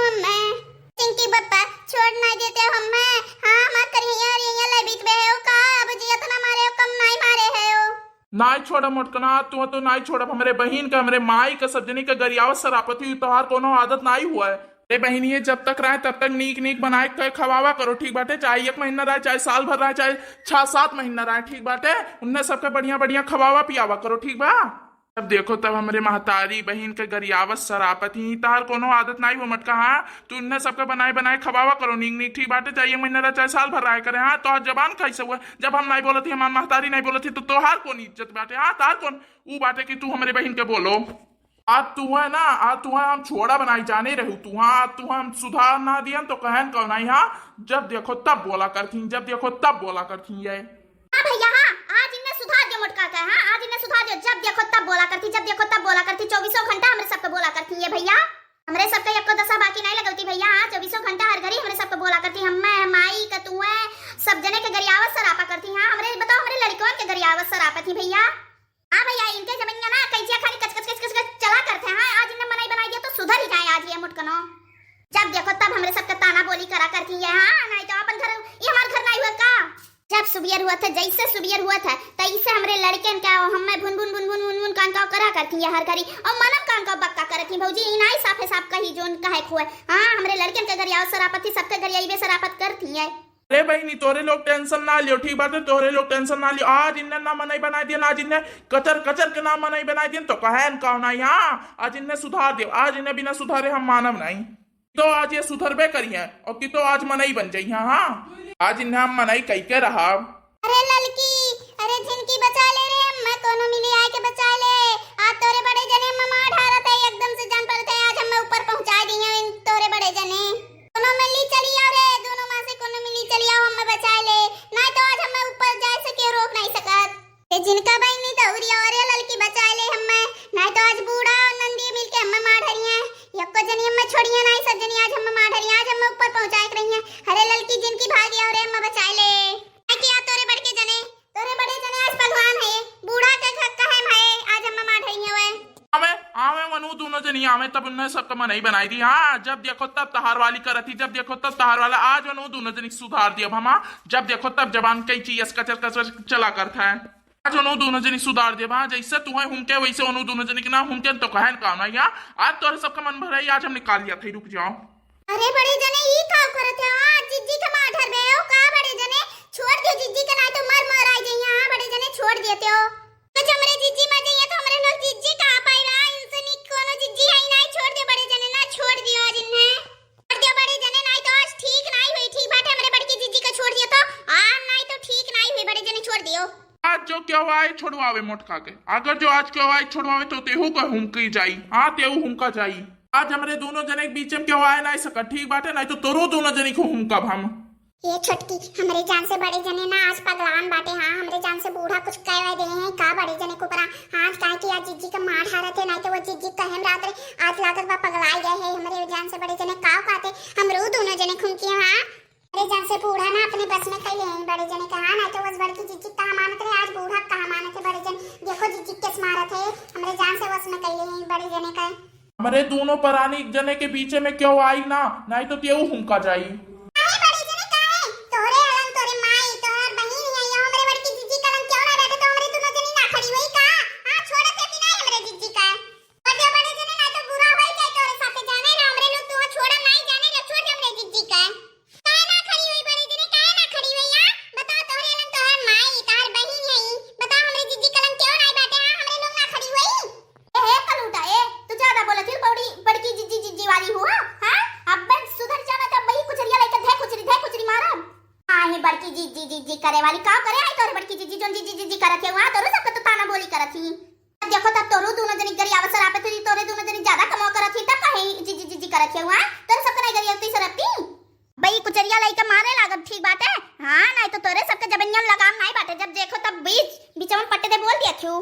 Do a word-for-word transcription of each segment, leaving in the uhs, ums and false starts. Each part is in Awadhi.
हम्मे, चिंकी बप्पा, छोड़ नाई देते हम्मे। हाँ, हमार करिया रिया ले बीत बे हो का? अब जी इतना मारे हो, कम नाई मारे है हो। नाई छोड़ा मोटकना, तू तो नाई छोड़ब। हमरे बहिन का, हमरे माई का, सब जनी का गरियावत सरापत ही, तोहार कोनो आदत नाई हुआ है। अरे बहिनिये, जब तक रहे तब तक नीक नीक बनाए के खवावा करो, ठीक बाटे? चाहे एक महीना रहे, चाहे साल भर रहे, चाहे छह सात महीना रहे, ठीक बाटे? उन्हें सबके बढ़िया बढ़िया खवावा पियावा करो, ठीक बा? जब देखो तब हमरे महतारी बहिन के गरियावत सरापत ही, तहार कोनो आदत नाई हो मटका, हाँ? तू इन्हें सबके बनाए बनाए खवावा करो नीक नीक, ठीक बाटे? चाहे एक महीना रहे, चाहे साल भर रहे करे, हाँ? तोहार जबान कैसे हुआ? जब हम नाई बोलत ही, हमार महतारी नाई बोलत ही, तो तोहार कौन इज्जत बाटे, हाँ? तोहार कौन ऊ बाटे कि तू हमरे बहिन के बोलो? आज तू है ना, आज तू है हम छोड़ा बनाई जाने रहू तू, हाँ? आज तू हम सुधार ना दियन तो कहन कौन आई, हाँ? जब देखो तब बोला करती, जब देखो तब बोला करती है। हाँ भैया, हाँ, आज इन्हें सुधार दियो मोटका के, हाँ, आज इन्हें सुधार दियो। जब देखो तब बोला करती, जब देखो तब बोला करती, चौबीसों घंटा हमरे सबके बोला करती है भैया। हमरे सबके एको दशा बाकी नाई लगौती भैया, हाँ, चौबीसों घंटा हर घड़ी हमरे सबके बोला करती। हम्मे, माई का, तुए, सब जने के गरियावत सरापा करती, हाँ, हमरे, बताओ, हमरे लड़कवन के गरियावत सरापत ही भैया। हाँ भैया, इनके जमीनिया ना कैंचिया खाली कच कच कच कच कच चला करते, हाँ, आज इन्हें मनई बनाई दिया तो सुधर ही जाए आज ये मोटकनो। जब देखो तब हमरे सबके ताना बोली करा करती है, हाँ, नाई तो अपन घर, ये हमार घर नाई हुआ का? जब सुबियर हुआ था, जैसे सुबियर हुआ था, तैसे हमरे लड़कन का हम्मे भुन भुन भुन भुन भुन भुन कान का करा करती है हर घड़ी, और मनम कान का बक्का करती है भौजी, ई नाई साफे साफ कही जोन कहे खुए। हाँ, हमरे लड़कन के गरियावत सरापत ही, सबके गरियाइबे सरापत करती है। अरे बहिनी, तोरे लोग tension ना लियो, ठीक बाटे? तोरे लोग tension ना लियो। आज इन्हें ना मनई बनाई दियन, आज इन्हें कचर कचर के ना मनई बनाई दियन, तो कहन का नाई, हाँ? आज इन्हें सुधार दियो, आज इन्हें बिना सुधारे हम मानब नाई। तो आज ये सुधरबे करिहैं और कि तो आज मनई बन जइहैं, हाँ? आज इन्हें हम मनई कई के रहब। अरे ललकी, अरे झिनकी बचा ले रे, हम्मे कोनो मिली आए के बचा ले। आज तोरे बड़े जने हम्मे मार ढारत है, एकदम से जान पड़त है, आज हम्मे ऊपर पहुँचाए दिए इन तोरे बड़े जने। कोनो मिली चली आओ रे, दोनों माँ से कोनो मिली चली आओ, हम्मे बचाए ले, नाई तो आज हम्मे ऊपर जाए से केहू रोक नाई सकत। ए जिनका बहिनी दौरी और ललकी बचाए ले हम्मे, नाई तो आज बूढ़ा और नंदी मिलके हम्मे मार ढरिया। यक्को जनी हम्मे छोड़िया नाई, सब जनी आज हम्मे मार ढरिया, आज हम्मे ऊपर पहुँचाए के रहिया। अरे ललकी जिनकी भागी और हम्मे बचाए ले। नाई किया तोरे बड़के जने, तोरे बड़े जने आज पगलान है, बूढ़ा के घ-, कहे में है, आज हम्मे मार ढरिया हुए। आवे, आवे वनु दोनों जनी आवे, तब उन्हें सबका मनई बनाई दी। हाँ, जब देखो तब तहार वाली करत ही, जब देखो तब तहार वाला। आज वनु दोनों जनी सुधार दिया अब हम, हाँ, जब देखो तब जबान कैंची अस कचर कचर चला करत है। आज वनु दोनों जनी सुधार दिया, हाँ, जैसे तुहे हुमके वैसे वनु दोनों जनी के ना हुमके तो कहन का ना, या आज तोरे सबका मन भराई, आज हम निकाल लिया था, रुक जाओ। अरे बड़े जने, ई का करत है? हाँ, जिज्जी के मार ढरबे हो का बड़े जने? छोड़ दियो जिज्जी के, नाई तो मर मर आई जइहैं। हाँ बड़े जने, छोड़ देते हो। तो हमरे जिज्जी मर जइहैं तो हमरे लोग जिज्जी कहाँ पाई बा? इनसे नी कोनो जिज्जी है ही नाई, छोड़ दे बड़े जने ना, छोड़ दियो आज इन्हें। छोड़ दियो बड़े जने, नाई तो आज ठीक नाई हुई, ठीक बाटे हमरे बड़की जिज्जी का छोड़ दियो तो, आ नाई तो ठीक नाई हुई बड़े जने, छोड़ दियो। आज जो क्यों आए छोड़वावे मोटका के, अगर जो आज क्यों आए छोड़वावे तो तेहू का हुमकी जाई, हाँ तेहू हुमका जाई। आज हमरे दोनों जने के बीच में क्यों आए नाई सकत, ठीक बाटे, नाई तो तोरो दोनों जने को हुमकब हम। ये छोटकी, हमरे जान से बड़े जने ना आज पगलान बाटे, हाँ, हमरे जान से बूढ़ा कुछ कह दे हैं का बड़े जने को करा, आज काहे कि आज जिज्जी का मार हारत है, नाई तो वो जिज्जी कहे में रात रे, आज लागत बा पगलाई गए है, हमरे जान से बड़े जने का कहते, हमरो दोनों जने खुमकी, हाँ, हमरे जान से बूढ़ा ना अपने बस में कई ले हैं बड़े जने का, हाँ, नाई तो बस बड़की जिज्जी कहाँ मानत रहे, आज बूढ़ा कहाँ मानत है बड़े जने, देखो जिज्जी कैसे मारत है, हमरे जान से बस में कई ले हैं बड़े जने का। हमरे दोनों परानी एक जने के बीचे में क्यों आई ना, नाई तो तेऊ हुमका जाई। काहे बड़े जने काहे? तोहरे अलंग तोरे माई, तोहर बहिन है, या हमरे बड़की जिज्जी का अलंग क्यों ना बैठे तो हमरे दोनों जनी ना खड़ी हुई का? हाँ, छोड़त है कि नाई हमरे जिज्जी का? छोड़ दे बड़े जने, नाई तो बुरा होई जाए तोरे साथे जाने ना, हमरे लोग तू छोड़ा नाई जाने ना, छोड़ दे हमरे जिज्जी का। काहे ना खड़ी हुई बड़े जने, काहे ना खड़ी हुई? हाँ, बताओ तोहरे अलंग तोहर माई, तोहर बहिन है, बताओ हमरे जिज्जी का अलंग क्यों नाई बैठे? हाँ, हमरे लोग ना खड़ी हुई। ए, हे कलूटा, ए, तू ज्यादा बोलत ही, बड़ी, बड़की जिज्जी, जिज्जी वाली हुआ, हाँ? अब बस सुधर जाना, तब वही कुचरिया लेके धे कुचरी, धे कुचरी मारब। हाँ, हे बड़की जिज्जी, जिज्जी करे वाली, का करे आई तोरे बड़की जिज्जी, जोन जिज्जी, जिज्जी करत है, वहाँ तोरो सबके तो ताना बोली करत ही। अब देखो, तब तोरो दोनों जनी गरियावत सरापत ही, तोरे दोनों जनी ज्यादा कमाओ करत ही, तब काहे जिज्जी, जिज्जी करत है, वहाँ तोरे सबके नहीं गरियावती सरपती। बई कुचरिया लइके मारे लागब, ठीक बाटे? हाँ, नहीं तो तोरे सबके जबनिया में लगाम नहीं बाटे, जब देखो तब बीच, बीचवन पट्टे दे बोल दिया क्यों?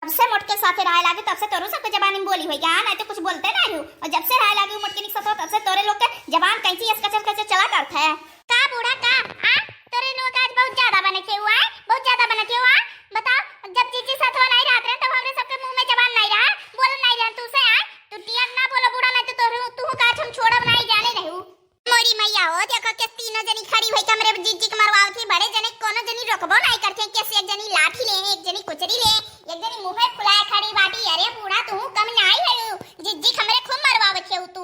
जब से मोटके साथे रहे लागे, तब से तोरो सबके जबानी में बोली होई गा, नहीं तो कुछ बोलते नहीं रहू। और जब से रहे लागे मोटके निक साथे, तब से तोरे लोग के जबान कैंची अस कचर कचर चला करत है। का बूढ़ा का, आ? तोरे लोग आज बहुत ज्यादा बने के हुआ है, बहुत ज्यादा बने के हुआ है। बताओ, जब जीजी साथवा नहीं रहत रहे, तब हमरे सबके मुंह में जबान नहीं रहा, बोल नहीं रहे तू से, आ? तू टियर ना बोलो बूढ़ा, नहीं तो तोरे, तू का आज हम छोड़ब नहीं जाने। कबो नाई करते, कैसे एक जनी लाठी ले, एक जनी कुचरी ले, एक जनी मुँहे फुलाए खड़ी बाटी। अरे बूढ़ा, तू कम नाई है, जिज्जी हमरे खूब मरवावत है तू।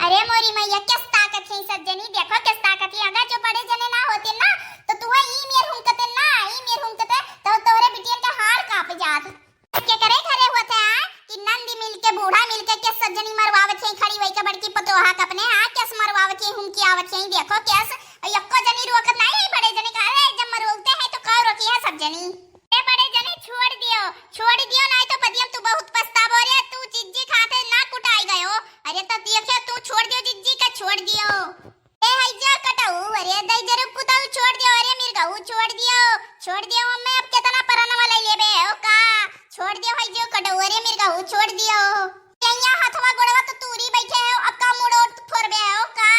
अरे मोरी मैया, किस ताकत है सब जनी, देखो किस ताकत है। अगर जो बड़े जने ना होते ना, तो तू ई मेर हुमकते ना, ई मेर हुमकते, तो तोहरे बिटियन के हाड़ कांप जात। केकरे घरे होत है, आ? कि नंदी मिलके, बूढ़ा मिलके, केस सब जनी मरवावत है, खड़ी होई के बड़की पतोहा के अपने, हाँ, केस मरवावत है, हुमकी आवत है, देखो केस, यक्को जनी रोकत नाई है बड़े जने का। अरे, जब मरवावते हैं, तो का रोकी है सब जनी? ए बड़े जने, छोड़ दियो, छोड़ दियो, नाई तो बदियम तू बहुत पछताबो रे, तू जिज्जी खाते ना कुटाई गयो। अरे, तो देखियो, तू छोड़ दियो जिज्जी का, छोड़ दियो। ए हई जो कटऊ, अरे दई जरू पुतऊ छोड़ दियो, अरे मिर्गऊ छोड़ दियो, छोड़ दियो अम्मे, अब केतना परनवा लई लेबे हो का? छोड़ दियो हई जो कटऊ, अरे मिर्गऊ छोड़ दियो। यहिया हथवा गोड़वा तो तूरी बैठे हो, अब का मुड़ो फोरबे हो का?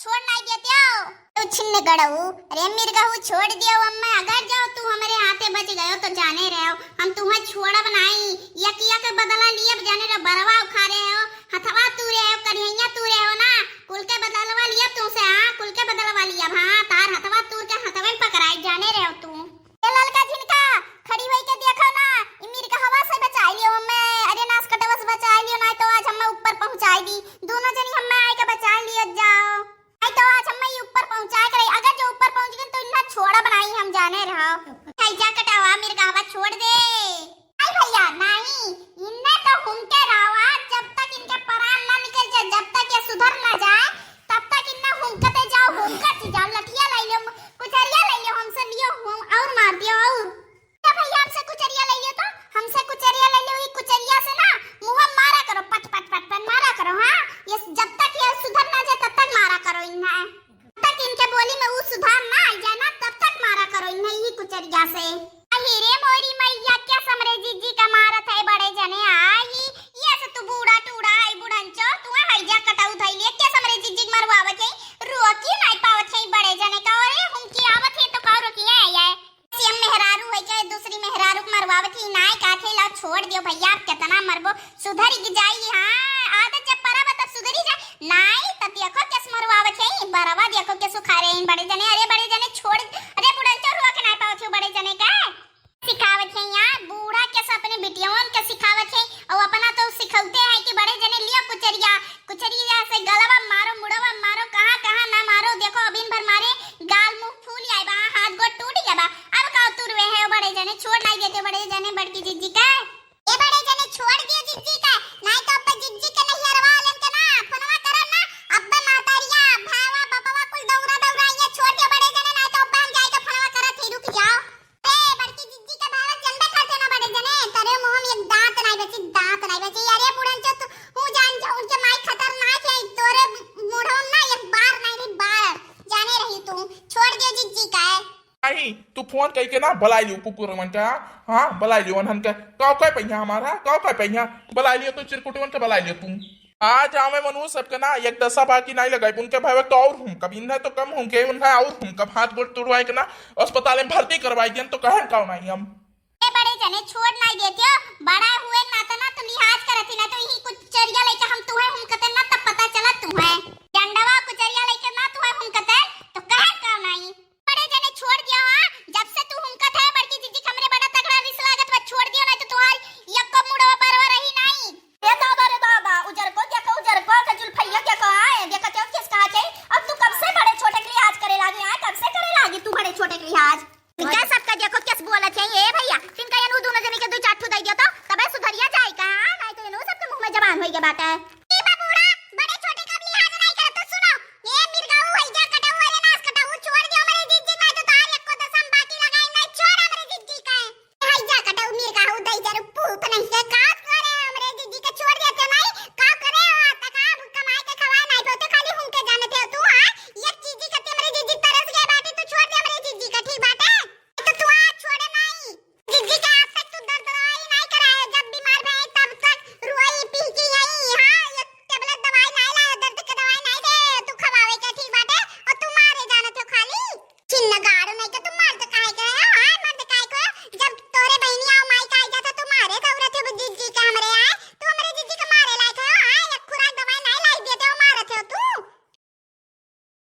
छोड़ नाई देते हो। तू छिन्न गड़ऊ, अरे मिर्गऊ छोड़ दियो अम्मे, अगर जो तू हमरे हाथे बच गयो तो जाने रहो, हम तुहे छोड़ब नाई, यकिया के बदला लियब, जाने रहो, बरवा उखारे हो, हथवा तूरे हो, करिहैया तूरे हो ना, कुल के बदलवा लिया तू से, हाँ, कुल के बदलवा लिया, हाँ, तार हथवा तूर के हथवे में पकड़ाई, जाने रहो तू। ए ललका झिनका, खड़ी होई के देखो ना, ई मिर्गहवा से बचाई लियो हमें, अरे नास कटवा से बचाई लियो, नाई तो आज हमें ऊपर पहुँचाई दी, दोनों जनी हमें आई के बचाई लियो जाओ, नाई तो आज हमें ई ऊपर पहुँचाए के रही, अगर जो ऊपर पहुँच गई तो इन्ना छोड़ब नाई हम, जाने रहो। खाई जा कटावा, मिर्गहवा छोड़ दे। आई भैया, नहीं, इन्हें तो हुमके रहो, जब तक इनके परान ना निकल जाए, जब तक ये सुधर ना जाए, तब तक इन्हें हुमकते जाओ, हुमकत ही जाओ, लठिया ले लियो, कुचरिया ले लियो, हमसे लियो, हम और मार दियो, और। तो भैया, हमसे कुचरिया ले लियो तो, हमसे कुचरिया ले लियो, ये कुचरिया से ना मुँह मारा करो, पट, पट, पट, पट मारा करो, हाँ? ये जब तक ये सुधर ना जाए, तब तक मारा करो इन्हें। तक इनके बोली में ऊ सुधार ना आई जाए ना, तब तक मारा करो इन्हें ई कुचरिया से। अही रे मोरी मैया, क्या समरे जिज्जी का मारत है बड़े जने आई, ये से तू बूढ़ा टूढ़ा आई बुढ़ंचो, तू है जा कटाऊ धई लिए, क्या समरे जिज्जी के मरवावत है, रोकी नाई पावत है बड़े जने का, अरे हुमकी आवत है तो का रोकी है, ये से हम मेहरारू है चाहे दूसरी मेहरारू के मरवावत ही नाई का थे, ला छोड़ दियो भैया, आप कितना मरबो, सुधर ही जाई, हाँ, आदत जब परब तब सुधरी जाए। नाई, त देखो केस मरवावत है, बरवा देखो केस उखारे हैं बड़े जने। अरे बड़े जने छोड़, अरे बुढ़ंचो रुआ के नाई पावत हो बड़े जने का। सिखावत है यहाँ, बूढ़ा केस अपने बिटियवन के सिखावत है, और अपना तो सिखौते हैं कि बड़े जने लियो कुचरिया, कुचरिया से गलवा मारो, मुड़वा मारो, कहाँ कहाँ ना मारो, देखो अबिन भर मारे, गाल मुँह फूल आए बा, हाथ गोड़ टूट गया बा, अब का तुरवे है बड़े जने, छोड़ नाई देते बड़े जने बड़की जिज्जी का। ए बड़े जने छोड़ दियो जिज्जी का, नाई तो अब्बे जिज्जी के नैहरवा वालन के ना फोनवा करब ना, अब्बे महतारिया, भावा, बपवा कुल दौरा दौरा इहाँ छोड़ दियो बड़े जने, नाई तो अब्बे हम जाई के फोनवा करत ही, रुक जाओ। ए बड़की जिज्जी के भावा जनबे करते ना बड़े जने, तोरे मुँह में एक दांत नाई बची, दांत नाई बची। अरे बुढ़न चो तू हूँ जान जा, उनके माई खतरनाक है, तोरे मुढ़वा में ना एक बार नाई रही बार, जाने रही तू, छोड़ दियो जिज्जी का है। नहीं, तू फोन कइके ना बलाई लियो कुकुरवन का, हाँ, बलाई लियो उन्हन का। काव कह पहिया हमारा, काव कह पहिया, बलाई लियो तू चिरकुटवन का, बलाई लियो तू। आज आवे मनुष्य सबके ना, एक दसा बाकी नाई लगाई, उनके भाई तो और हुमकब, इन्हें तो कम हुमके, उन्हें और हुमकब, हाथ गोड़ तुड़वाए के ना, अस्पताल में भर्ती करवाई दियन, तो कहन काव नाई हम। ए बड़े जने छोड़ नाई देते हो, बड़ा हुए ना तो ना तू लिहाज करत ही ना, तो यही कुचरिया लेके हम तुहे हुमकते ना, तब पता चला तुहे।